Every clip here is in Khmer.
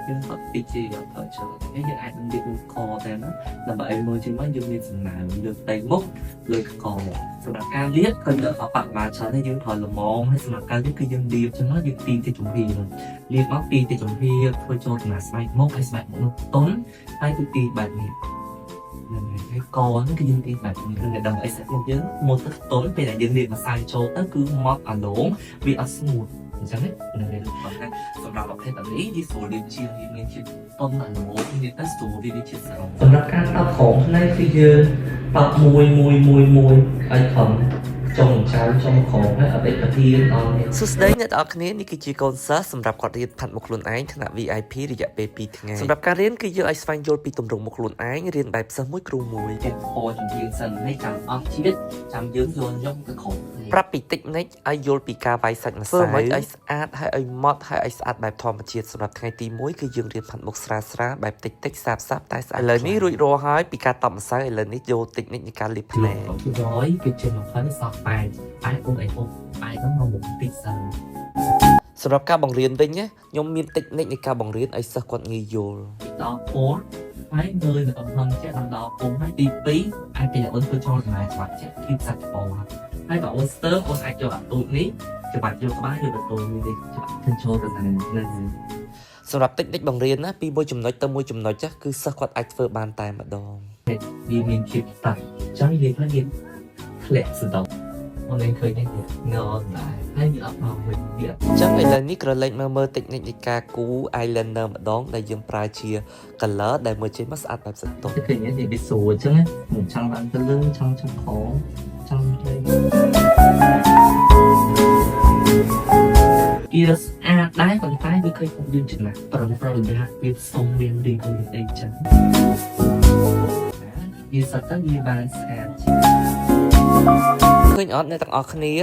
យើងអត់តិចជាអត់ត្រូវច្រើនហើយយើងអាចនឹងលាបលើកតែណាដើម្បីឲ្យមើលចេញមកយើងមានសំណើមលើផ្ទៃមុខលើកសម្រាប់ការលាបក៏យើងអត់បាក់បានច្រើនទេយើងត្រូវល្មមហើយសម្រាប់ការលាបគឺយើងលាបចឹងមកយើងទីទៅជំរាបលាបមកទីទៅជំរាបធ្វើចូលចំណាស្បែកមុខឲ្យស្បែកមុខនោះទន់ហើយគឺទីបែបនេះហ្នឹងហើយហើយកហ្នឹងគឺយើងទីបែបនេះគឺដើម្បីឲ្យសាច់មុខយើងមកទឹកទន់ពេលដែលយើងលាបម្សៅចូលទៅគឺម៉ត់អាឡងវាអត់ស្ងួតអញ្ចឹងហ្នឹងហើយគាត់ថាសម្រាប់ប្រភេទនេះវាស្រួលលាបជាងវាមានជាតិទន់អាឡងវាទៅស្រួលវាវាជាសរសម្រាប់ការតបក្រោមភ្នែកគឺយើងតបមួយមួយមួយមួយឲ្យខំចុងចៅចុងក្រោមហើយអត់ឯកធានអត់នេះ សួស្តីអ្នកទាំងអស់គ្នានេះគឺជាកូនសិស្សសម្រាប់គាត់រៀនផាត់មុខខ្លួនឯងថ្នាក់ VIP រយៈពេល2ថ្ងៃសម្រាប់ការរៀនគឺយើងឲ្យស្វែងយល់ពីទម្រង់មុខខ្លួនឯងរៀនបែបសិស្សមួយគ្រូមួយ ចេះពណ៌ជំនាញសិនហើយចាំអស់ជាតិចាំយើងយកយកទៅក្រោមភ្នែក ប្រាប់ពីតិចនិចឲ្យយល់ពីការវាយសាច់ម្សៅធ្វើម៉េចឲ្យស្អាតហើយឲ្យម៉ត់ហើយឲ្យស្អាតបែបធម្មជាតិសម្រាប់ថ្ងៃទី1គឺយើងរៀនផាត់មុខស្រាលស្រាលបែបតិចតិចសាបសាបតែស្អាតឥឡូវនេះរួចរាល់ហើយពីការតបម្សៅឥឡូវនេះយកតិចនិចនៃការលាបភ្នែក រយគឺជា20សោះប៉ែប៉ែអូនអីអូប៉ែហ្នឹងមកមុខតិចសិន សម្រាប់ការបង្រៀនវិញណាខ្ញុំមានតិចនិចនៃការបង្រៀនឲ្យសិស្សគាត់ងាយយល់ ដល់ពណ៌ហើយមើលនៅកំហឹងចេះដល់ពុំហើយទី2អាចពេលអូនធ្វើចូលកន្លែងច្បាប់ចេះគៀបសាច់ពណ៌ហើយបើអូនស្ទើអូនអាចយកអាទូចនេះច្បាប់យកក្បាលឬបន្ទូនេះនេះច្បាប់ធ្វើចូលទៅនឹងនឹង សម្រាប់តិចនិចបង្រៀនណាពីមួយចំណុចទៅមួយចំណុចចាស់គឺសិស្សគាត់អាចធ្វើបានតែម្ដង វាមានជាតិតាច់ចឹងនិយាយថាវាធ្លាក់សដុំអូនឯងឃើញទេងដែរហើយវាអត់មកវិញវា អញ្ចឹងឥឡូវនេះក្រឡេកមើលមើលតិចនិចនៃការគូ eyeliner ម្ដងដែលយើងប្រើជា color ដែលមើលចេញមកស្អាតបែបសន្ទុះ ឃើញទេវាស្រួលអញ្ចឹងមិនចង់ឡើងទៅលើចង់ចង់ក្រោមចង់ទៅវាស្អាតដែរប៉ុន្តែវាឃើញខ្ញុំយើងចំណាស់ប្រឹងប្រែងថាវាសុំមានរីកអីចឹងវាសត្វទៅវាបានស្អាតជាង ឃើញអត់អ្នកទាំងអស់គ្នា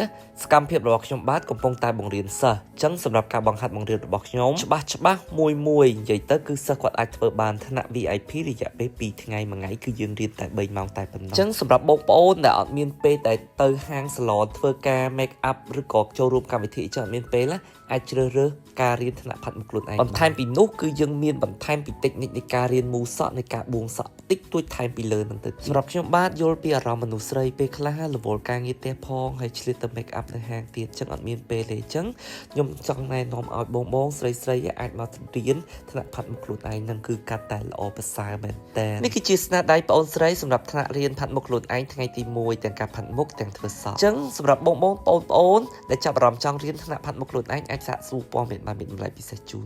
សកម្មភាពរបស់ខ្ញុំបាទកំពុងតែបង្រៀនសិស្សអញ្ចឹងសម្រាប់ការបង្ហាត់បង្រៀនរបស់ខ្ញុំច្បាស់ច្បាស់មួយមួយនិយាយទៅគឺសិស្សគាត់អាចធ្វើបានថ្នាក់ VIP រយៈពេល2ថ្ងៃមួយថ្ងៃគឺយើងរៀនតែ3ម៉ោងតែប៉ុណ្ណោះអញ្ចឹងសម្រាប់បងប្អូនដែលអត់មានពេលតែទៅហាងសាឡនធ្វើការ make up ឬក៏ចូលរួមកម្មវិធីអញ្ចឹងអត់មានពេលណាអាចជ្រើសរើសការរៀនថ្នាក់ផាត់មុខខ្លួនឯងបន្ថែមពីនោះគឺយើងមានបន្ថែមពីតិចនិចនៃការរៀនមូសក់នៃការបួងសក់តិចតួចថែមពីលើនឹងទៅសម្រាប់ខ្ញុំបាទយល់ពីអារម្មណ៍មនុស្សស្រីពេលខ្លះរវល់ការងារផ្ទះផងហើយឆ្លៀតទៅ make up នៅហាងទៀតអញ្ចឹងអត់មានពេលទេអញ្ចឹងខ្ញុំចង់ណែនាំឲ្យបងបងស្រីស្រីអាចមករៀនថ្នាក់ផាត់មុខខ្លួនឯងនឹងគឺកាត់តែល្អប្រសើរមែនតើនេះគឺជាស្នាដៃប្អូនស្រីសម្រាប់ថ្នាក់រៀនផាត់មុខខ្លួនឯងថ្ងៃទី1ទាំងការផាត់មុខទាំងធ្វើសក់អញ្ចឹងសម្រាប់បងបងប្អូនប្អូនដែលចាប់អារម្មណ៍ចង់រៀនថ្នាក់ផាត់មុខខ្លួនឯងអាចសាកសួរព័ត៌មានបានមានតម្លៃពិសេសជូន។